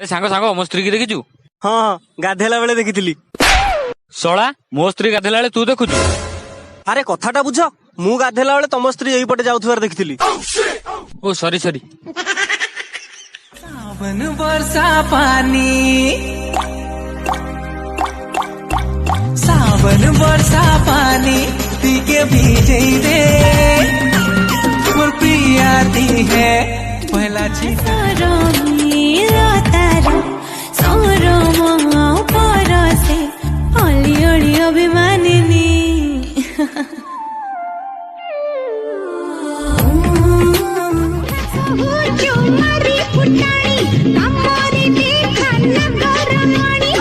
ଏ ସାଙ୍ଗ ସାଙ୍ଗ, ମୋ ସ୍ତ୍ରୀ କି ଦେଖିଛୁ? ହଁ ହଁ, ଗାଧେଇଲା ବେଳେ ଦେଖିଥିଲି। ଶଳା, ମୋ ସ୍ତ୍ରୀ ଗାଧେଇଲା ବେଳେ ତୁ ଦେଖୁଛୁ? ଆରେ କଥାଟା ବୁଝ, ମୁଁ ଗାଧେଇଲା ବେଳେ ତମ ସ୍ତ୍ରୀ ଏଇପଟେ ଯାଉଥିବାର ଦେଖିଥିଲି। ଓ ସରି ସରି। सावन वर्षा पानी, सावन वर्षा पानी पीके भीजे रे मोर प्रिया है पहला छिटा। ତାର ସରମ ପରସେ ଅଳି ଅଳି ଅଭିମାନିନୀ।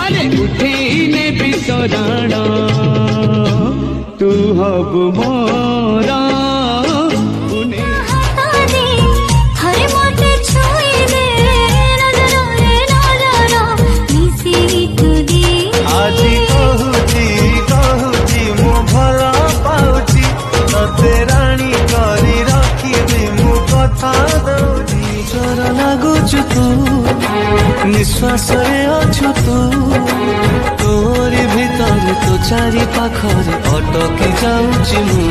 ଆରେ ଉଠେଇ ନେବି ତୋରାଣ, ତୁ ହବୁ ମୋର। ଥରେ ମତେ ଛୁଇଁଦେ, ନଜରରେ ନଜର ମିଶି ତୁ ଦେ। ଆଜି କହୁଛି କହୁଛି, ମୁଁ ଭଲ ପାଉଛି ତତେ, ରାଣୀ କରି ରଖିବି ମୁଁ କଥା ଦଉଛି। ନିଜର ଲାଗୁଛୁ ତୁ, ନିଶ୍ୱାସରେ ଅଛୁ ତୁ, ତୋରି ଭିତରେ ତୋ ଚାରି ପାଖରେ ଅଟକି ଯାଉଛି ମୁଁ।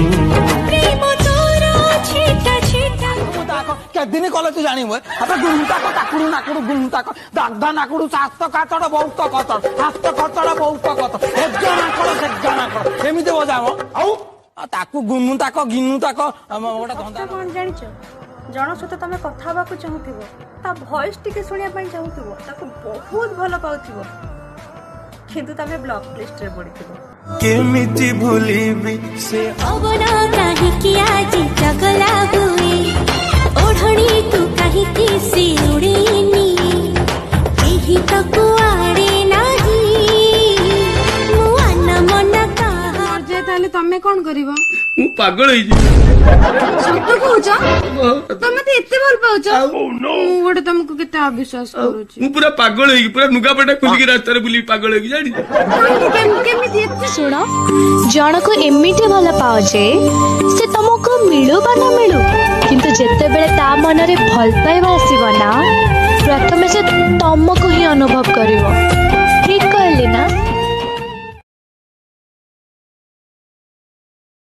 ପ୍ରେମ ତୋର ଛିଟା ଛିଟା। କେଦିନ କଲେ ତୁ ଜାଣିବୁ? ଆବେ ଗୁଣ୍ଟାକ ତାକୁଡୁ ନାକୁଡୁ ଗୁଣ୍ଟାକ ଦାଦା ନାକୁଡୁ, ସାତ କାଚଡ଼ ବହୁତ କଚଡ଼, ସାତ କଚଡ଼ ବହୁତ କଚଡ଼, ହେଜା ନାକଡ଼ ସେଜା ନାକଡ଼, ଏମିତି ବଜାବ। ଆଉ ତାକୁ ଗୁନୁ ତାକ ଗିନୁ ତାକ ଗୋଟେ ଧନ୍ଦା। କଣ ଜାଣିଛ, ଜଣ ସହିତ ତମେ କଥା ହେବାକୁ ଚାହୁଁଥିବ, ତା ଭଏସ ଟିକେ ଶୁଣିବା ପାଇଁ ଚାହୁଁଥିବ, ତାକୁ ବହୁତ ଭଲ ପାଉଥିବ, କିନ୍ତୁ ତମେ ବ୍ଲକ୍ ଲିଷ୍ଟରେ ପଡ଼ିଥିବ। କେମିତି ଭୁଲିବି ସେ ପବନ କାହିଁକି ଆଜି ଚଗଲା ହୁଏ, ଓଢ଼ଣୀ ତୁ କାହିଁକି ସେ ଉଡ଼େନି, କେହି ତ କୁଆଡ଼େ ନାହିଁ, ମୁଁ ଆନମନା କାହା। ତାହେଲେ ତମେ କଣ କରିବ? ମୁଁ ପାଗଳ ହେଇଯିବି। ସତ କହୁଛ? ତମେ ତ ଏତେ ଭଲ ପାଉଛ, ମୁଁ ଗୋଟେ ତମକୁ କେତେ ଅବିଶ୍ୱାସ କରୁଛି। ମୁଁ ପୁରା ପାଗଳ ହେଇକି ପୁରା ଲୁଗାପଟା ଖୋଲିକି ରାସ୍ତାରେ ବୁଲିବି ପାଗଳ ହେଇକି, ଜାଣିଛୁ? କେମିତି ଏତେ? ଶୁଣ, ଜଣକୁ ଏମିତି ଭଲ ପାଅ ଯେ ସେ ତମକୁ ମିଳୁ ବା ନ ମିଳୁ, କିନ୍ତୁ ଯେତେବେଳେ ତା ମନରେ ଭଲ ପାଇବା ଆସିବ ନା, ପ୍ରଥମେ ସେ ତମକୁ ହିଁ ଅନୁଭବ କରିବ। ଠିକ କହିଲି ନା?